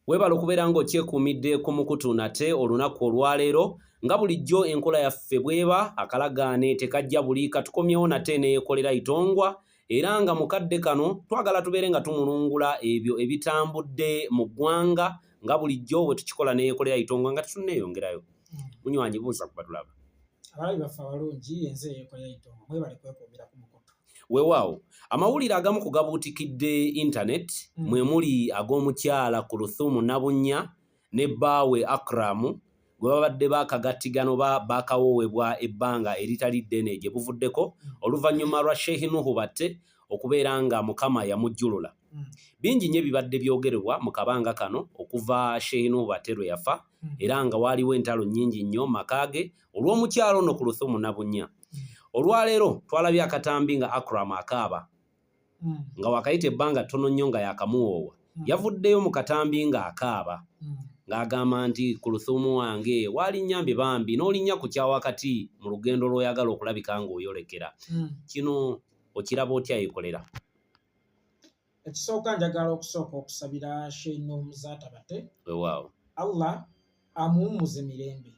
Weebale okubeera ng'okyekuumidde ku mukutu nate olunaku olwaleero. Nga bulijjo enkola yaffe bw'eba, akalagaane tekajja buli katukomyewo nate neyekolera Itongwa era nga mu kadde kano twagala tubeere nga tumulungula ebyo ebitambudde mu ggwanga nga bulijjo bwe tukikola neyekolera Itongwa nga tetunneeyongerayo. Munywanyi buuza ku batulaba. Abalabi baffe abalungi, enze Yekolera Itongwa, mwebale kwekuumira ku mukutu. Weewaawo, amawulire agamu ku gabuutikidde internet mwe muli ag'omukyala Kuluthumu Nabunnya ne bbaawe Akram gwe babadde baakagattigana oba baakawoowebwa ebbanga eritali ddene gye buvuddeko oluvannyuma lwa Sheikh Nuhu Batte okubeera nga Mukama yamujjulula. Bingi nnyo ebibadde byogerebwa mu kabanga kano okuva Sheikh Nuhu Batte lwe yafa era nga waaliwo entalo nnyingi nnyo mu maka ge olw'omukyala ono Kuluthumu Nabunnya. Olwaleero twalabye akatambi nga Akram akaaba nga wakayita ebbanga ttono nnyo nga yakamuwoowa. Yavuddeyo mu katambi ng'akaaba ng'agamba nti Kuluthumu wange walinnyambye bambi n'olinnya ku kyawakati mu lugendo lw'oyagala okulabika ng'oyolekera. Kino okiraba otya Yekolera? Ekisooka njagala okusooka okusabira Sheikh Nuhu Muzaata Batte. Weewaawo. Allah amuwummuze mirembe.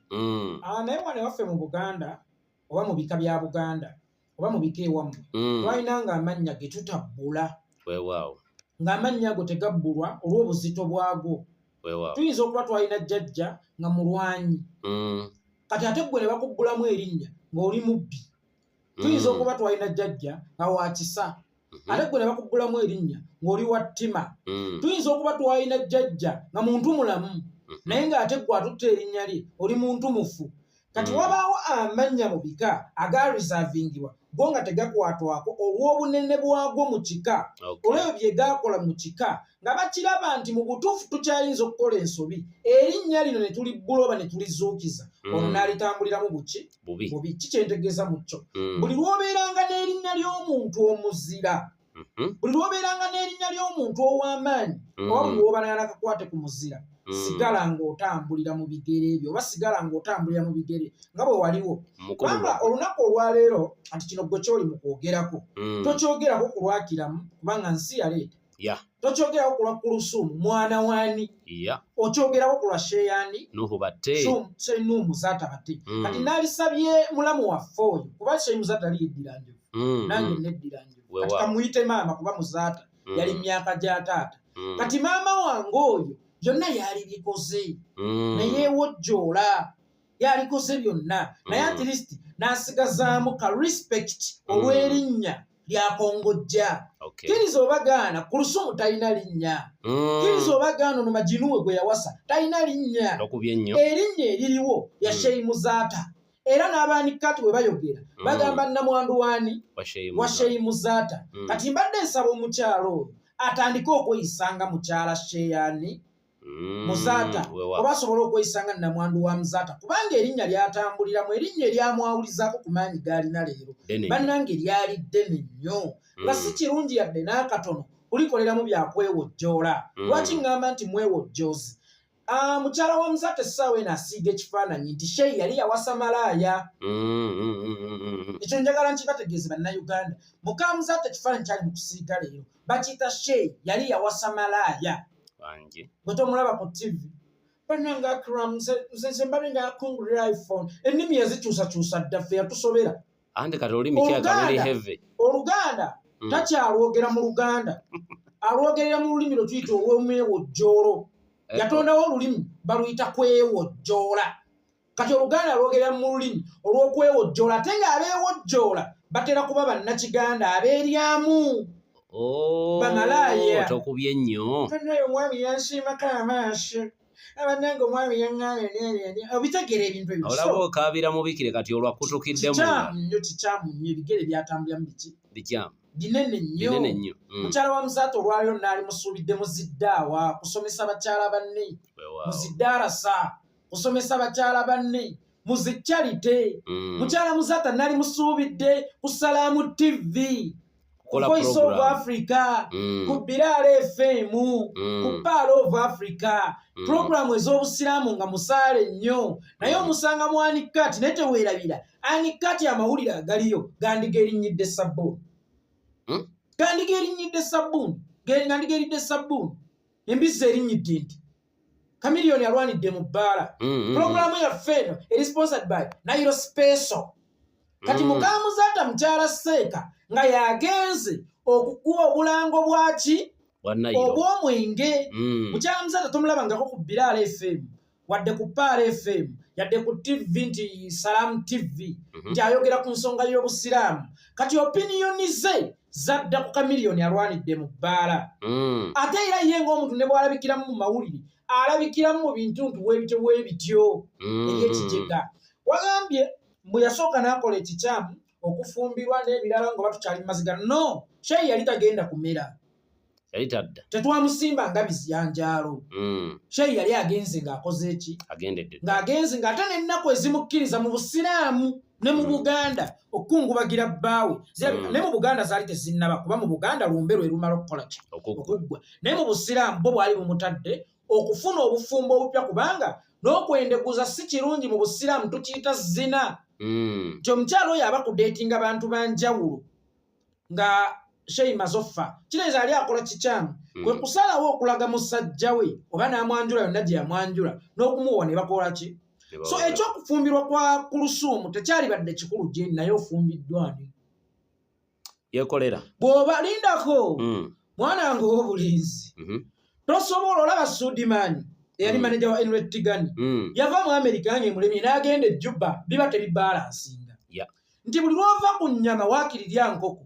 Naye wano ewaffe mu Buganda oba mu bika bya Buganda oba mu bika ewammwe twalinanga amannya ge tutabbula. Weewaawo. Ng'amannya ago tegabbulwa olw'obuzito bwago. Weewaawo. Tuyinza okuba twalina jjajja nga mulwanyi. Kati ate ggwe ne bakubbulamu erinnya ng'oli mubbi. Tuyinza okuba twalina jjajja nga wa kisa. Ate ggwe ne bakubbulamu erinnya ng'oli wa ttima. Tuyinza okuba twalina jjajja nga muntu mulamu, naye ng'ate ggwe atutte erinnya lye oli muntu mufu. Kati wabaawo amannya mu bika agaareservingibwa go nga tegakwatwako olw'obunene bwagwo mu kika, olw'ebyo bye gaakola mu kika, nga bakiraba nti mu butuufu tukyayinza okukola ensobi, erinnya lino ne tulibbula oba ne tulizuukiza, ono n'alitambuliramu buki? Bubi. Ki kye ntegeeza mu kyo? Buli lw'obeeranga n'erinnya ly'omuntu omuzira, buli lw'obeeranga n'erinnya ly'omuntu ow'amaanyi, oba buli lw'oba n'akakwate ku muzira, sigala ng'otambulira mu bigere byo, oba sigala ng'otambulira mu bigere nga bwe waliwo. Kubanga olunaku olwaleero, ati kino gwe ky'oli mu kwogerako, tokyogerako ku lwakiramu kubanga nsi yaleeta. Tokyogerako ku lwa Kulusumu mwana wani, okyogerako ku lwa Sheyani Nuhu Batte, Sheikh Nuhu Muzaata Batte. Kati naalisabye mulamu waffe oyo, kuba Sheikh Muzaata yali yeddira njovu, nange neddira njovu. Kati kamuyite maama kuba Muzaata yali myaka gya taata. Kati maama wange oyo byonna yalibikoze, neyeewojjoola, yalikoze byonna, naye at least n'asigazaamu ka respect olw'erinnya lyakongojja. Kkiriza oba gaana, Kulusumu talina linnya. Kkiriza oba gaana, ono Majinuwe gwe yawasa talina linnya. Erinnya eririwo ya Sheikh Muzaata. Era n'abaanikati bwe bayogera bagamba nnamwandu waani wa Sheikh Muzaata. Kati mbadde nsaba omukyalo oyo atandike okweyisa nga mukyala Sheyani Muzaata, oba asobole okweyisa nga nnamwandu wa Muzaata, kubanga erinnya lyatambuliramu, erinnya eryamwawulizaako ku maanyi g'alina leero, bannange lyali ddene nnyo, nga si kirungi yadde n'akatono kulikoleramu bya kwewojjoola. Lwaki ŋŋamba nti mwewojjoozi? Mukyala wa Muzaata essaawa eno asiiga ekifaananyi nti Sheikh yali yawasa malaaya. Ekyo njagala nkibategeeze Bannayuganda. Muka Muzaata ekifaananyi kyali mu kusiiga leero bakiyita Sheikh yali yawasa malaaya. Bwe tomulaba ku TV. Bannange Akram, nze mbabe nga akungulira iPhone. Ennimi yazikyusakyusa dda, ffe yatusobera. Anti kati olulimi kirabika luli heavy. Oluganda takyalwogera mu Luganda. Alwogerera mu lulimi lwe tuyita olw'omwewojjoolo. Yatondawo olulimi baluyita kwewojjoola. Kati Oluganda alwogerera mu lulimi olw'okwewojjoola, ate ng'abeewojjoola batera kuba bannakiganda abeeryamu. Bamalaaya. Tokubye nnyo. Bannaye omwami yansiimako amaaso. Abannange omwami yaŋŋambye obitegeera ebintu ebyo. Olaba okaabira mubikire kati olwo akutukidde mu. Kikyamu nnyo, kikyamu nnyo, ebigere byatambuliramu biki? Bikyamu. Binene nnyo. Binene nnyo. Mukyala wa Muzaata olwaleero naali musuubidde muziddaawa kusomesa bakyala banne. Muziddaarasa kusomesa bakyala banne. Muzicharite. Mukyala Muzaata nali musuubidde ku Salaamu TV. Voice of Africa, ku Bilal FM, ku Pearl of Africa, programu ez'obusiraamu nga musaale nnyo, naye omusanga mu Anikati, naye teweerabira Anikati amawulire agaliyo gandigerinnyidde sabbuuni. Gandigerinnyidde sabbuuni, gandigeridde sabbuuni, embizzi erinnyidde nti. Chameleone alwanidde mu bbaala. Pulogulaamu yaffe eno eri sponsored by Nairo Special. Kati mukamuzaata mukyala Seeka nga yagenze okukuba obulango bwaki obw'omwenge. Mukyala Muzaata tomulabangako ku Biraala FM, wadde ku Paala FM, yadde ku TV nti Salaam TV, nti ayogera ku nsonga y'Obusiraamu. Kati opiniyoni ze zadda ku Chameleone alwanidde mu bbaala. Ate era ye ng'omuntu ne bw'alabikiramu mu mawulire, alabikiramu mu bintu nti weebityo weebityo eri ekijega. Wagambye mbu yasooka n'akola ekikyamu okufumbirwa n'ebirala nga batukyali mu maziga. No, Sheyi yali tagenda kumera. Yali tadda. Tetwamusimba nga biziyanjaalo. Sheyi yali agenze ng'akoze eki? Agendedde. Ng'agenze ng'ate n'ennaku ezimukkiriza mu Busiraamu ne mu Buganda okukungubagira bbaawe. Zirabika ne mu Buganda zaali tezinnaba, kuba mu Buganda lumbe lwe lumala okukola ki? Okuggwa. Okuggwa. Naye mu Busiraamu bo bwali bumutadde okufuna obufumbo obupya, kubanga n'okwendeguza si kirungi mu Busiraamu, tukiyita zina. Nti omukyala oyo aba kudeetinga bantu ba njawulo nga Sheyi Mazofa kireeza ali akola kikyamu, kwe kusalawo okulaga musajja we oba n'amwanjula yonna gye yamwanjula n'okumuwa ne bakola ki. So ekyokufumbirwa kwa Kulusuumu tekyalibadde kikulu gye, naye ofumbiddwa ani? Yekolera. Bw'oba lindako, mwana wange ow'obulenzi, tosobola olaba Sudimaani eyali maneja wa Enret Tigani yava mu Amerika nga emulemye n'agenda e Juba, biba tebibalansinga. Nti buli lw'ova ku nnyama waakiri lya nkoko,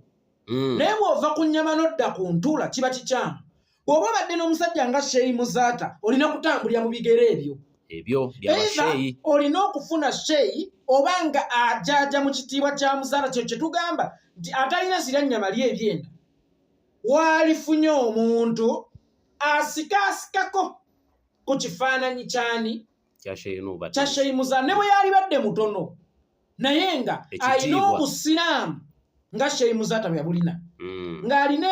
naye bw'ova ku nnyama n'odda ku ntula kiba kikyamu. Bw'oba obadde n'omusajja nga Sheyi Muzaata, olina kutambulira mu bigere ebyo. Ebyo byabasheyi. Olina okufuna sheyi oba nga ajaaja mu kitiibwa kya Muzaata. Kyo kye tugamba nti atalina zirya nnyama lya ebyenda, waalifunye omuntu asikaasikako ku kifaananyi kyani? Kya Sheyi Muzaata, ne bwe yalibadde mutono, naye nga alina obusiraamu nga Sheyi Muzaata bwe yabulina, ng'alina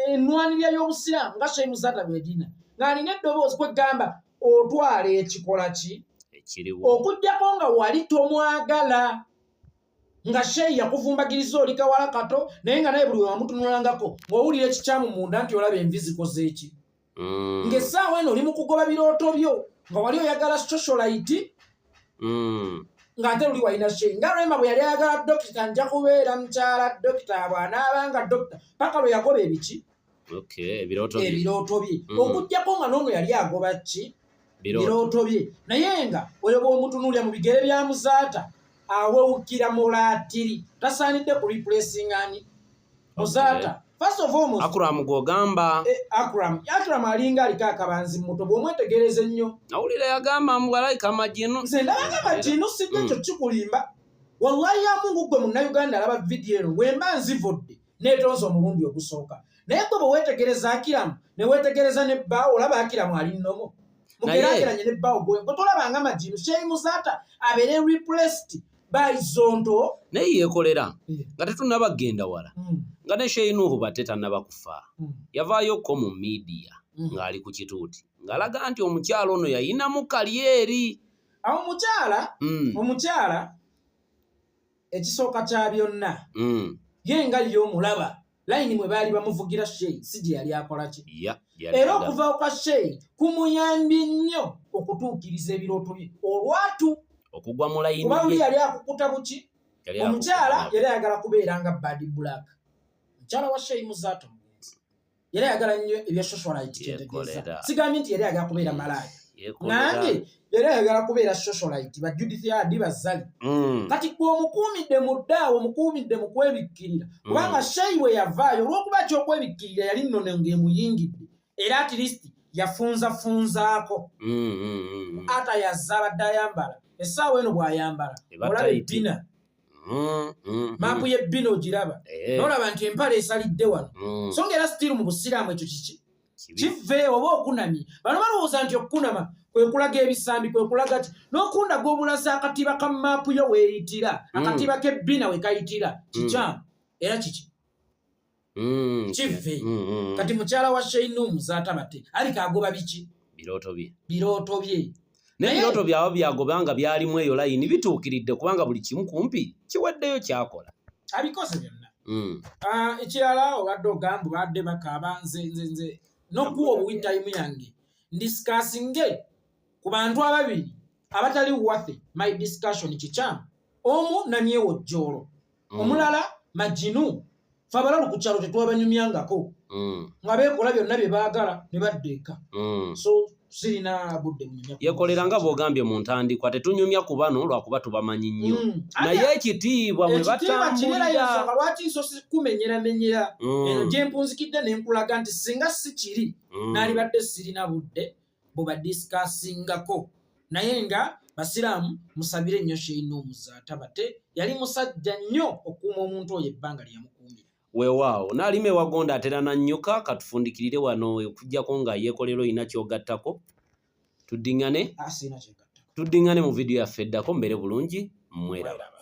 ennwanirira y'obusiraamu nga Sheyi Muzaata bwe yagirina, ng'alina eddoboozi. Kwegamba otwala ekikola ki okuggyako nga wali tomwagala, nga Sheyi yakuvumbagiriza oli kawala kato, naye nga naye buli we wamutunulangako ng'owulira ekikyamu munda, nti olaba envi zikoze eki, ng'essaawa eno oli mu kugoba birooto byo, nga wali oyagala socialite, ng'ate luli walina Sheyi. Nga Rema bwe yali ayagala dokita, nja kubeera mukyala dokita bw'anaabanga dokita, paka lwe yagoba ebiki? Ebirooto bye. Okuggyako nga n'ono yali agoba ki? Birooto bye. Naye nga oyo bw'omutunuulira mu bigere bya Muzaata, awewukira mulaatiri, tasaanidde ku replacingani Muzaata. First of all, Akram gw'ogamba. Akram, Akram alinga aliko akabanzi muto bw'omwetegereza ennyo. Nawulira yagamba mbu alayika majinu. Nze ndabanga majinu, sijja ekyo kikulimba. Wallahi ya Mungu, gwe Munnayuganda alaba vidiyo eno, bwemba nzivudde neetonza omulundi ogusooka, naye gwe bwe weetegereza Akiramu ne weetegereza ne bbaawo, olaba Akiramu ali nnomo mugeraageranye ne bbaawo. Gwe tolabanga majinu. Sheyi Muzaata abeere replaced by Zonto. Naye yeekolera. Nga tetunnaba kugenda wala, nga ne Sheyi Nuhu Batte tannaba kufa, yavaayokko mu media ng'ali ku kituuti ng'alaga nti omukyala ono yayinamu career. Awo omukyala, omukyala ekisooka kya byonna, ye nga ye omulaba layini mwe baali bamuvugira Sheyi si gye yali akola ki. Era okuva kwa Sheyi kumuyambye nnyo okutuukiriza ebirooto bye olwatu. Okugwa mu layini. Kuba luli yali akukuta buki. Omukyala yali ayagala kubeera nga Bad Black, mukyala wa Sheyi Muzaata omugenzi, yali ayagala nnyo ebya socialite. Kyentegeeza, sigambye nti yali ayagala kubeera malaaya, nange yali ayagala kubeera socialite, ba Judith Adi Bazali. Kati gwe omukuumidde mu ddaawo, omukuumidde mu kwebikkirira, kubanga Sheyi bwe yavaayo, olw'okuba kyokwebikkirira yali nnono ng'emuyingidde, era at least yafunzafunzaako ata yazza abadde ayambala. Essaawa eno bw'ayambala olaba ebbina, maapu y'ebbina ogiraba, n'olaba nti empale esalidde wano. So nga era still mu Busiraamu ekyo kiki? Kive oba okunamye. Bano balowooza nti okukunama kwe kulaga ebisambi, kwe kulaga ki, n'okundaga obulazi akatiba ka maapu yo weeyitira, akatiba k'ebbina we kayitira, kikyamu era kiki? Kive. Kati mukyala wa Sheinu Muzaata Bate alika agoba biki? Birooto bye. Birooto bye. N'ebirooto byabwe byagoba nga byalimu eyo layini bituukiridde, kubanga buli kimu kumpi kiweddeyo kyakola. Abikoze byonna. Ah, ekirala obadde ogamba badde bakaaba. Nze n'okuwa obuwi time yange. Ndiscussinge ku bantu ababiri abatali worth my discussion kikyamu. Omu Namyewojjoolo, omulala Majinu. Fe abalalu ku kyalo tetwabanyumyangako, nga beekola byonna bye baagala ne badda eka. So sirina budde bunyumya ku Yekolera nga bw'ogambye mu ntandikwa, tetunyumya ku bano lwakuba tubamanyi nnyo, naye ekitiibwa mwe Ekitiibwa kibeera batambulira. Ensonga lwaki nsoose kumenyeramenyera eno gye mpunzikidde ne nkulaga nti singa si kiri, naalibadde sirina budde bwebadiscussingako. Naye nga basiraamu, musabire nnyo Sheikh Muzaata Bate. Yali musajja nnyo okukuuma omuntu oyo ebbanga lye yamukuumira. Weewaawo, n'alima ewagonda atera nannyuka. Katufundikirire wano, okuggyako nga Yekolera olina ky'ogattako, tuddiŋŋane. Ah, sirina kyegattako. Tuddiŋŋane mu vidiyo yaffe eddako. Mbeere bulungi, mweraba.